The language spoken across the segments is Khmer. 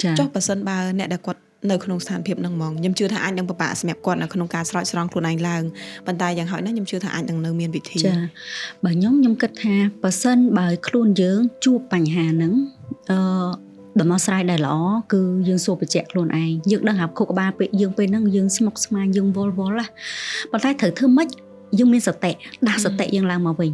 ចា ចុះបើសិនបើអ្នកដែលគាត់នៅក្នុងស្ថានភាពហ្នឹងហ្មងខ្ញុំជឿថាអាចនឹងពិបាកសម្រាប់គាត់នៅក្នុងការស្រោចស្រង់ខ្លួនឯងឡើងប៉ុន្តែយ៉ាងហោចណាស់ខ្ញុំជឿថាអាចនឹងនៅមានវិធី ចាបើខ្ញុំគិតថាបើសិនបើខ្លួនយើងជួបបញ្ហាហ្នឹងដំណោះស្រាយដែលល្អគឺយើងសួរបញ្ជាក់ខ្លួនឯងយើងដឹងថាខួរក្បាលពេលយើងពេលហ្នឹងយើងស្មុគស្មាញយើងវល់វល់ណាប៉ុន្តែត្រូវធ្វើម៉េចយើងមានសតិដាស់សតិយើងឡើងមកវិញ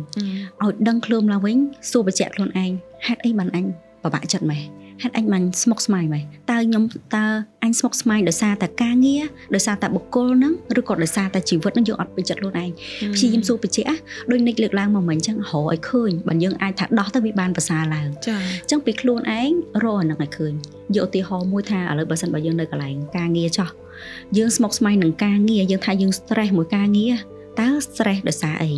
ឲ្យដឹងខ្លួនឡើងវិញសួរបញ្ជាក់ខ្លួនឯងហេតុអីបានអញពិបាកចិត្តម៉េះហេតុអញបានស្មុគស្មាញម៉េះតើខ្ញុំតើអញស្មុគស្មាញដោយសារតែការងារដោយសារតែបុគ្គលហ្នឹងឬក៏ដោយសារតែជីវិតហ្នឹងយើងអត់ពេញចិត្តខ្លួនឯងព្យាយាមសួរបញ្ជាក់ដូចនិចលើកឡើងមកមិញអញ្ចឹងរកឲ្យឃើញបើយើងអាចថាដោះទៅវាបានប្រសើរឡើង ចា អញ្ចឹងពីខ្លួនឯងរកអាហ្នឹងឲ្យឃើញយកឧទាហរណ៍មួយថាឥឡូវបើសិនបើយើងនៅកន្លែងការងារចោះយើងស្មុគស្មាញនឹងការងារយើងថាយើង stress មួយការងារតើ stress ដោយសារអី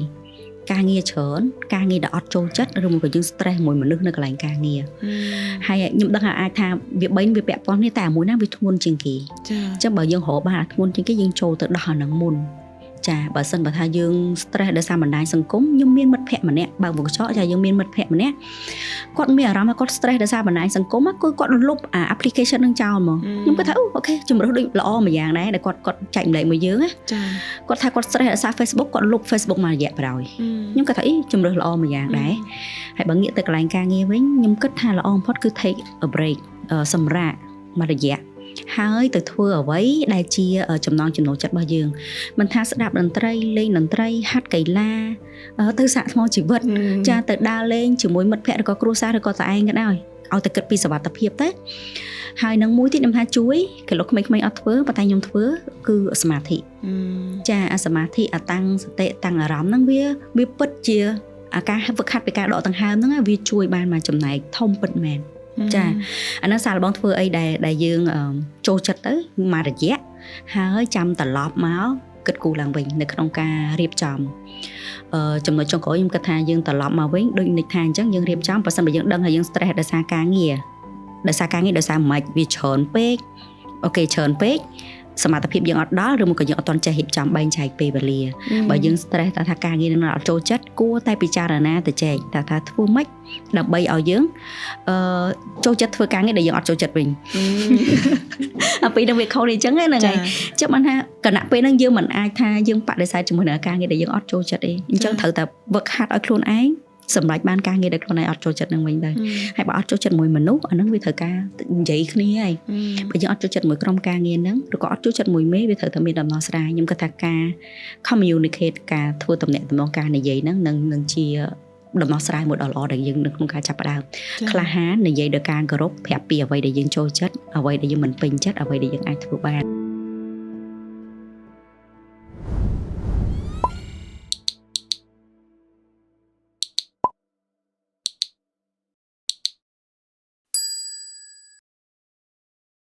ការងារច្រើនការងារដែលអត់ចូលចិត្តឬមួយក៏យើង stress មួយមនុស្សនៅកន្លែងការងារហើយខ្ញុំដឹងថាអាចថាវាបីវាពាក់ព័ន្ធគ្នាតែអាមួយណាវាធ្ងន់ជាងគេ ចា អញ្ចឹងបើយើងរកបានអាធ្ងន់ជាងគេយើងចូលទៅដោះអាហ្នឹងមុនចាបើសិនបើថាយើង stress ដោយសារបណ្ដាញសង្គមខ្ញុំមានមិត្តភ័ក្តិម្នាក់បើកវងកញ្ចក់ចាយើងមានមិត្តភ័ក្តិម្នាក់គាត់មានអារម្មណ៍ថាគាត់ stress ដោយសារបណ្ដាញសង្គមគឺគាត់លុបអា application ហ្នឹងចោលហ្មងខ្ញុំគិតថាអូ okay ជម្រើសដូចល្អមួយយ៉ាងដែរដែលគាត់ចែករំលែកមួយយើងណា ចា គាត់ថាគាត់ stress ដោយសារ Facebook គាត់លុប Facebook មួយរយៈក្រោយខ្ញុំគិតថាអីជម្រើសល្អមួយយ៉ាងដែរហើយបើងាកទៅកន្លែងការងារវិញខ្ញុំគិតថាល្អបំផុតគឺ take a break សម្រាកមួយរយៈហើយទៅធ្វើអ្វីដែលជាចំណង់ចំណូលចិត្តរបស់យើងមិនថាស្ដាប់តន្ត្រីលេងតន្ត្រីហាត់កីឡាទៅសាកថ្មជីវិតចាទៅដើរលេងជាមួយមិត្តភ័ក្តិឬក៏គ្រួសារឬក៏តែឯងក៏ដោយឲ្យតែគិតពីសុវត្ថិភាពទៅហើយនឹងមួយទៀតខ្ញុំថាជួយគេលោកក្មេងៗអត់ធ្វើប៉ុន្តែខ្ញុំធ្វើគឺសមាធិចាអាសមាធិអាតាំងសតិតាំងអារម្មណ៍ហ្នឹងវាវាពិតជាអាការហ្វឹកហាត់ពីការដកដង្ហើមហ្នឹងវាជួយបានមួយចំណែកធំពិតមែនចាអាហ្នឹងសាកល្បងធ្វើអីដែលយើងចូលចិត្តទៅមួយរយៈហើយចាំត្រឡប់មកគិតគូរឡើងវិញនៅក្នុងការរៀបចំចំណុចចុងក្រោយខ្ញុំគិតថាយើងត្រឡប់មកវិញដូចនិចថាអញ្ចឹងយើងរៀបចំបើសិនបើយើងដឹងថាយើង stress ដោយសារការងារដោយសារការងារដោយសារមិនវាច្រើនពេក okay ច្រើនពេកសមត្ថភាពយើងអត់ដល់ឬមួយក៏យើងអត់ទាន់ចេះរៀបចំបែងចែកពេលវេលាបើយើង stress តើថាការងារនឹងអត់ចូលចិត្តគួរតែពិចារណាទៅចែកតើថាធ្វើម៉េចដើម្បីឲ្យយើងចូលចិត្តធ្វើការងារដែលយើងអត់ចូលចិត្តវិញអាពីរនឹងវាខុសនេះអញ្ចឹងហ្នឹងហើយចាំបានថាគណៈពេលហ្នឹងយើងមិនអាចថាយើងបដិសេធជាមួយនឹងការងារដែលយើងអត់ចូលចិត្តទេអញ្ចឹងត្រូវតែវឹកហាត់ឲ្យខ្លួនឯងសម្រេចបានការងារដែលខ្លួនឯងអត់ចូលចិត្តនឹងវិញទៅហើយបើអត់ចូលចិត្តមួយមនុស្សអាហ្នឹងវាត្រូវការនិយាយគ្នាហើយបើយើងអត់ចូលចិត្តមួយក្រុមការងារហ្នឹងឬក៏អត់ចូលចិត្តមួយមេវាត្រូវតែមានដំណោះស្រាយខ្ញុំគិតថាការ communicate ការធ្វើតំណែងតំណងការនិយាយហ្នឹងនឹងជាដំណោះស្រាយមួយដ៏ល្អដែលយើងនៅក្នុងការចាប់ផ្ដើមក្លាហាននិយាយដោយការគោរពប្រាប់ពីអ្វីដែលយើងចូលចិត្តអ្វីដែលយើងមិនពេញចិត្តអ្វីដែលយើងអាចធ្វើបាន។